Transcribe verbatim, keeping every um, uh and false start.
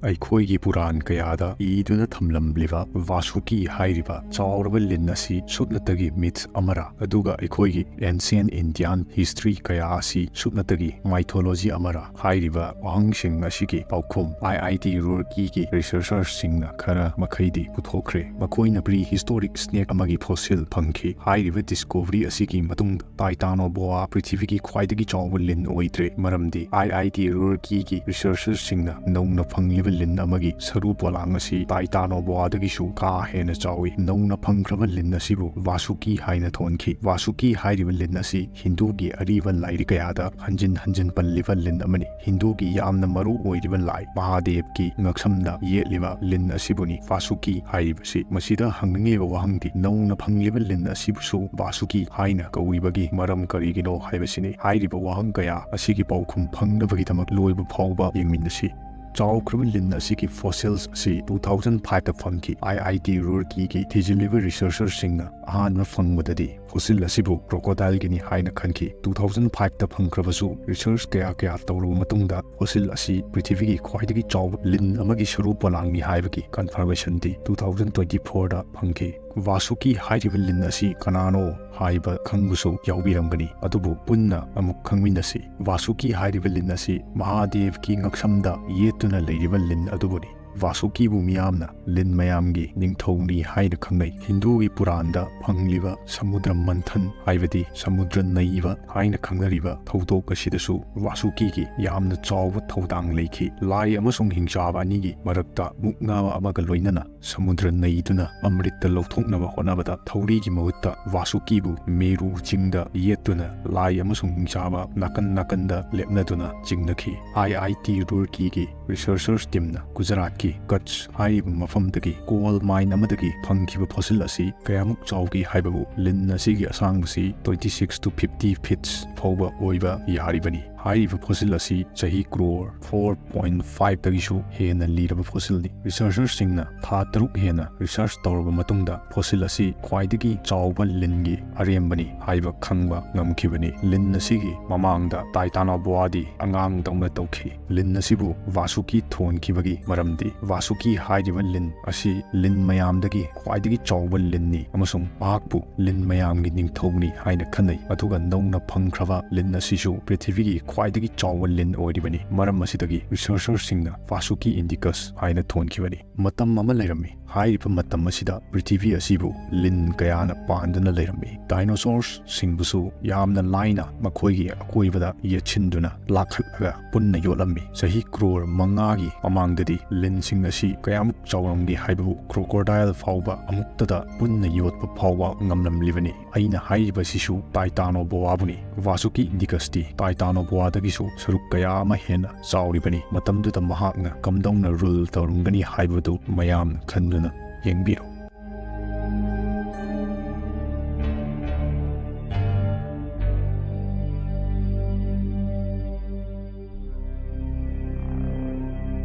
ꯑꯩꯈꯣꯏꯒꯤ ꯄꯨꯔꯥꯟ ꯀꯌꯥꯗ ꯏꯗꯨꯅ ꯊꯝꯂꯝꯂꯤꯕ ꯚꯥꯁꯨꯀꯤ ꯍꯥꯏꯔꯤꯕ ꯆꯥꯎꯔꯕ ꯂꯤꯟ ꯑꯁꯤ ꯁꯨꯞꯅꯇꯒꯤ ꯃꯤꯊ ꯑꯃꯔꯥ, ꯑꯗꯨꯒ ꯑꯩꯈꯣꯏꯒꯤ Ancient Indian History ꯀꯌꯥ ꯑꯁꯤ ꯁꯨꯞꯅꯇꯒꯤ mythology ꯑꯃꯔꯥ ꯍꯥꯏꯔꯤꯕ ꯋꯥꯍꯪꯁꯤꯡ ꯑꯁꯤꯒꯤ ꯄꯥꯎꯈꯨꯝ ꯑꯥꯏ ꯑꯥꯏ ꯇꯤ ꯔꯨꯔꯀꯤꯒꯤ ꯔꯤꯁꯔꯆꯔꯁꯤꯡꯅ ꯈꯔ ꯃꯈꯩꯗꯤ ꯄꯨꯊꯣꯛꯈ꯭ꯔꯦ꯫ ꯃꯈꯣꯏꯅ pre-historic snake ꯑꯃꯒꯤ fossil ꯐꯪꯈꯤ꯫ ꯍꯥꯏꯔꯤꯕ discovery ꯑꯁꯤꯒꯤ ꯃꯇꯨꯡꯗ ꯇꯥꯏꯇꯥꯅꯣꯕꯣꯑꯥ ꯄ꯭ꯔꯤꯊꯤꯕꯤꯒꯤ ꯈ꯭ꯋꯥꯏꯗꯒꯤ ꯆꯥꯎꯕ ꯂꯤꯟ ꯑꯣꯏꯗ꯭ꯔꯦ, ꯃꯔꯝꯗꯤ ꯑꯥꯏ ꯑꯥꯏ ꯇꯤ ꯔꯨꯔꯀꯤꯒꯤ ꯔꯤꯁꯔꯆꯔꯁꯤꯡꯅ ꯅꯧꯅ ꯐꯪꯂꯤꯕ ꯂꯤꯟ ꯑꯃꯒꯤ ꯁꯔꯨ ꯄꯣꯂꯥꯡ ꯑꯁꯤ ꯇꯥꯏꯇꯥꯅꯣꯕꯣꯑꯥꯗꯒꯤꯁꯨ ꯀꯥ ꯍꯦꯟꯅ ꯆꯥꯎꯏ꯫ ꯅꯧꯅ ꯐꯪꯈ꯭ꯔꯕ ꯂꯤꯟ ꯑꯁꯤꯕꯨ ꯚꯥꯁꯨꯀꯤ ꯍꯥꯏꯅ ꯊꯣꯟꯈꯤ꯫ ꯚꯥꯁꯨꯀꯤ ꯍꯥꯏꯔꯤꯕ ꯂꯤꯟ ꯑꯁꯤ ꯍꯤꯟꯗꯨꯒꯤ ꯑꯔꯤꯕ ꯂꯥꯏꯔꯤꯛ ꯀꯌꯥꯗ ꯍꯟꯖꯤꯟ ꯍꯟꯖꯤꯟ ꯄꯜꯂꯤꯕ ꯂꯤꯟ ꯑꯃꯅꯤ꯫ ꯍꯤꯟꯗꯨꯒꯤ ꯌꯥꯝꯅ ꯃꯔꯨ ꯑꯣꯏꯔꯤꯕ ꯂꯥꯏ ꯃꯍꯥꯗꯦꯕꯀꯤ ꯉꯛꯁꯝꯗ ꯌꯦꯠꯂꯤꯕ ꯂꯤꯟ ꯑꯁꯤꯕꯨꯅꯤ ꯚꯥꯁꯨꯀꯤ ꯍꯥꯏꯔꯤꯕꯁꯤ꯫ ꯃꯁꯤꯗ ꯍꯪꯅꯤꯡꯉꯤꯕ ꯋꯥꯍꯪꯗꯤ, ꯅꯧꯅ ꯐꯪꯂꯤꯕ ꯂꯤꯟ ꯑꯁꯤꯕꯨꯁꯨ ꯚꯥꯁꯨꯀꯤ ꯍꯥꯏꯅ ꯀꯧꯔꯤꯕꯒꯤ ꯃꯔꯝ ꯀꯔꯤꯒꯤꯅꯣ ꯍꯥꯏꯕꯁꯤꯅꯤ꯫ ꯍꯥꯏꯔꯤꯕ ꯋꯥꯍꯪ ꯀꯌꯥ ꯑꯁꯤꯒꯤ ꯄꯥꯎꯈꯨꯝ ꯐꯪꯅꯕꯒꯤꯗꯃꯛ ꯂꯣꯏꯕ ꯐꯥꯎꯕ ꯌꯦꯡꯃꯤꯟꯅꯁꯤ꯫ ꯆꯥꯎꯈ꯭ꯔꯕ ꯂꯤꯟ ꯑꯁꯤꯒꯤ fossils ꯑꯁꯤ two thousand five ꯇ ꯐꯪꯈꯤ꯫ ꯑꯥꯏ ꯑꯥꯏ ꯇꯤ ꯔꯨꯔꯀꯤꯒꯤ ꯊꯤꯖꯤꯜꯂꯤꯕ ꯔꯤꯁꯔꯆꯔꯁꯤꯡꯅ ꯑꯍꯥꯟꯕ ꯐꯪꯕꯗꯗꯤ fossil ꯑꯁꯤꯕꯨ crocodileꯒꯤꯅꯤ ꯍꯥꯏꯅ ꯈꯟꯈꯤ꯫ Two thousand five ꯇ ꯐꯪꯈ꯭ꯔꯕꯁꯨ, ꯔꯤꯁꯔꯆ ꯀꯌꯥ ꯀꯌꯥ ꯇꯧꯔꯕ ꯃꯇꯨꯡꯗ fossil ꯑꯁꯤ ꯄ꯭ꯔꯤꯊꯤꯕꯤꯒꯤ ꯈ꯭ꯋꯥꯏꯗꯒꯤ ꯆꯥꯎꯕ ꯂꯤꯟ ꯑꯃꯒꯤ ꯁꯔꯨ ꯄꯣꯂꯥꯡꯅꯤ ꯍꯥꯏꯕꯒꯤ confirmationꯗꯤ two thousand twenty fourꯗ ꯐꯪꯈꯤ꯫ ꯚꯥꯁꯨꯀꯤ ꯍꯥꯏꯔꯤꯕ ꯂꯤꯟ ꯑꯁꯤ ꯀꯅꯥꯅꯣ ꯍꯥꯏꯕ ꯈꯪꯕꯁꯨ ꯌꯥꯎꯕꯤꯔꯝꯒꯅꯤ, ꯑꯗꯨꯕꯨ ꯄꯨꯟꯅ ꯑꯃꯨꯛ ꯈꯪꯃꯤꯟꯅꯁꯤ꯫ ꯚꯥꯁꯨꯀꯤ ꯍꯥꯏꯔꯤꯕ ꯂꯤꯟ ꯑꯁꯤ ꯃꯍꯥꯗꯦꯕꯀꯤ ꯉꯛꯁꯝꯗ ꯌꯦꯠꯇꯨꯅ ꯂꯩꯔꯤꯕ ꯂꯤꯟ ꯑꯗꯨꯕꯨꯅꯤ꯫ ꯚꯥꯁꯨꯀꯤꯕꯨ ꯃꯤꯌꯥꯝꯅ ꯂꯤꯟ ꯃꯌꯥꯝꯒꯤ ꯅꯤꯡꯊꯧꯅꯤ ꯍꯥꯏꯅ ꯈꯪꯅꯩ꯫ ꯍꯤꯟꯗꯨꯒꯤ ꯄꯨꯔꯥꯟꯗ ꯐꯪꯂꯤꯕ ꯁꯃꯨꯗ꯭ꯔ ꯃꯟꯊꯟ, ꯍꯥꯏꯕꯗꯤ ꯁꯃꯨꯗ꯭ꯔ ꯅꯩꯕ ꯍꯥꯏꯅ ꯈꯪꯅꯔꯤꯕ ꯊꯧꯗꯣꯛ ꯑꯁꯤꯗꯁꯨ ꯚꯥꯁꯨꯀꯤꯒꯤ ꯌꯥꯝꯅ ꯆꯥꯎꯕ ꯊꯧꯗꯥꯡ ꯂꯩꯈꯤ꯫ ꯂꯥꯏ ꯑꯃꯁꯨꯡ ꯍꯤꯡꯆꯥꯕ ꯑꯅꯤꯒꯤ ꯃꯔꯛꯇ ꯃꯨꯛꯅꯕ ꯑꯃꯒ ꯂꯣꯏꯅꯅ ꯁꯃꯨꯗ꯭ꯔ ꯅꯩꯗꯨꯅ ꯑꯃ꯭ꯔꯤꯠꯇ ꯂꯧꯊꯣꯛꯅꯕ ꯍꯣꯠꯅꯕꯗ ꯊꯧꯔꯤꯒꯤ ꯃꯍꯨꯠꯇ ꯚꯥꯁꯨꯀꯤꯕꯨ ꯃꯦꯔꯨ ꯆꯤꯡꯗ ꯌꯦꯠꯇꯨꯅ ꯂꯥꯏ ꯑꯃꯁꯨꯡ ꯍꯤꯡꯆꯥꯕ ꯅꯥꯀꯟ ꯅꯥꯀꯟꯗ ꯂꯦꯞꯅꯗꯨꯅ ꯆꯤꯡꯅꯈꯤ꯫ ꯑꯥꯏ ꯑꯥꯏ ꯇꯤ ꯔꯨꯔꯀꯤꯒꯤ ꯔꯤꯁꯔꯆꯔꯁ ꯇꯤꯝꯅ ꯒꯨꯖꯔꯥꯠꯀꯤ ꯀꯆ ꯍꯥꯏꯔꯤꯕ ꯃꯐꯝꯗꯒꯤ coal mine ꯑꯃꯗꯒꯤ ꯐꯪꯈꯤꯕ fossil ꯑꯁꯤ ꯀꯌꯥꯃꯨꯛ ꯆꯥꯎꯒꯦ ꯍꯥꯏꯕꯕꯨ, ꯂꯤꯟ ꯑꯁꯤꯒꯤ ꯑꯁꯥꯡꯕꯁꯤ twenty six to fifty feet ꯐꯥꯎꯕ ꯑꯣꯏꯕ ꯌꯥꯔꯤꯕꯅꯤ꯫ ꯍꯥꯏꯔꯤꯕ fossil ꯑꯁꯤ ꯆꯍꯤ crore four point five ꯗꯒꯤꯁꯨ ꯍꯦꯟꯅ ꯂꯤꯔꯕ fossil ꯅꯤ꯫ Researcher ꯁꯤꯡꯅ ꯊꯥ ꯇꯔꯨꯛ ꯍꯦꯟꯅ research ꯇꯧꯔꯕ ꯃꯇꯨꯡꯗ fossil ꯑꯁꯤ ꯈ꯭ꯋꯥꯏꯗꯒꯤ ꯆꯥꯎꯕ ꯂꯤꯟꯒꯤ ꯑꯔꯦꯝꯕꯅꯤ ꯍꯥꯏꯕ ꯈꯪꯕ ꯉꯝꯈꯤꯕꯅꯤ꯫ ꯂꯤꯟ ꯑꯁꯤꯒꯤ ꯃꯃꯥꯡꯗ Titanoboa ꯗꯤ ꯑꯉꯥꯡꯗꯧꯅ ꯇꯧꯈꯤ꯫ ꯂꯤꯟ ꯑꯁꯤꯕꯨ Vasuki ꯊꯣꯟꯈꯤꯕꯒꯤ ꯃꯔꯝꯗꯤ Vasuki ꯍꯥꯏꯔꯤꯕ ꯂꯤꯟ ꯑꯁꯤ ꯂꯤꯟ ꯃꯌꯥꯝꯗꯒꯤ ꯈ꯭ꯋꯥꯏꯗꯒꯤ ꯆꯥꯎꯕ ꯂꯤꯟꯅꯤ ꯑꯃꯁꯨꯡ ꯃꯍꯥꯛꯄꯨ ꯂꯤꯟ ꯃꯌꯥꯝꯒꯤ ꯅꯤꯡꯊꯧꯅꯤ ꯍꯥꯏꯅ ꯈꯟꯅꯩ꯫ ꯑꯗꯨꯒ ꯅꯧꯅ ꯐꯪꯈ꯭ꯔꯕ ꯂꯤꯟ ꯑꯁꯤꯁꯨ ꯄ꯭ꯔꯤꯊꯤꯕꯤꯒꯤ ꯈ꯭ꯋꯥꯏꯗꯒꯤ ꯆꯥꯎꯕ ꯂꯤꯟ ꯑꯣꯏꯔꯤꯕꯅꯤ꯫ ꯃꯔꯝ ꯑꯁꯤꯗꯒꯤ researcher ꯁꯤꯡꯅ Vasuki indicus ꯍꯥꯏꯅ ꯊꯣꯟꯈꯤꯕꯅꯤ꯫ ꯃꯇꯝ ꯑꯃ ꯂꯩꯔꯝꯃꯤ꯫ ꯍꯥꯏꯔꯤꯕ ꯃꯇꯝ ꯑꯁꯤꯗ ꯄ꯭ꯔꯤꯊꯤꯕꯤ ꯑꯁꯤꯕꯨ ꯂꯤꯟ ꯀꯌꯥꯅ ꯄꯥꯟꯗꯨꯅ ꯂꯩꯔꯝꯃꯤ꯫ Dinosaurs ꯁꯤꯡꯕꯨꯁꯨ ꯌꯥꯝꯅ ꯂꯥꯏꯅ ꯃꯈꯣꯏꯒꯤ ꯑꯀꯣꯏꯕꯗ ꯌꯦꯠꯁꯤꯟꯗꯨꯅ ꯂꯥꯛꯈꯠꯂꯒ ꯄꯨꯟꯅ ꯌꯣꯠꯂꯝꯃꯤ꯫ ꯆꯍꯤ crore ꯃꯉꯥꯒꯤ ꯃꯃꯥꯡꯗꯗꯤ ꯂꯤꯟꯁꯤꯡ ꯑꯁꯤ ꯀꯌꯥꯃꯨꯛ ꯆꯥꯎꯔꯝꯒꯦ ꯍꯥꯏꯕꯕꯨ crocodile ꯐꯥꯎꯕ ꯑꯃꯨꯛꯇꯗ ꯄꯨꯟꯅ ꯌꯣꯠꯄ ꯐꯥꯎꯕ ꯉꯝꯂꯝꯂꯤꯕꯅꯤ꯫ ꯑꯩꯅ ꯍꯥꯏꯔꯤꯕꯁꯤꯁꯨ Titanoboa ꯕꯨꯅꯤ꯫ Vasuki indicus T Titanoboa ꯗꯒꯤꯁꯨ ꯁꯔꯨꯛ ꯀꯌꯥ ꯑꯃ ꯍꯦꯟꯅ ꯆꯥꯎꯔꯤꯕꯅꯤ꯫ ꯃꯇꯝꯗꯨꯗ ꯃꯍꯥꯛꯅ ꯀꯝꯗꯧꯅ rule ꯇꯧꯔꯝꯒꯅꯤ ꯍꯥꯏꯕꯗꯨ ꯃꯌꯥꯝꯅ ꯈꯟꯗꯨꯅ ꯌꯦꯡꯕꯤꯔꯨ꯫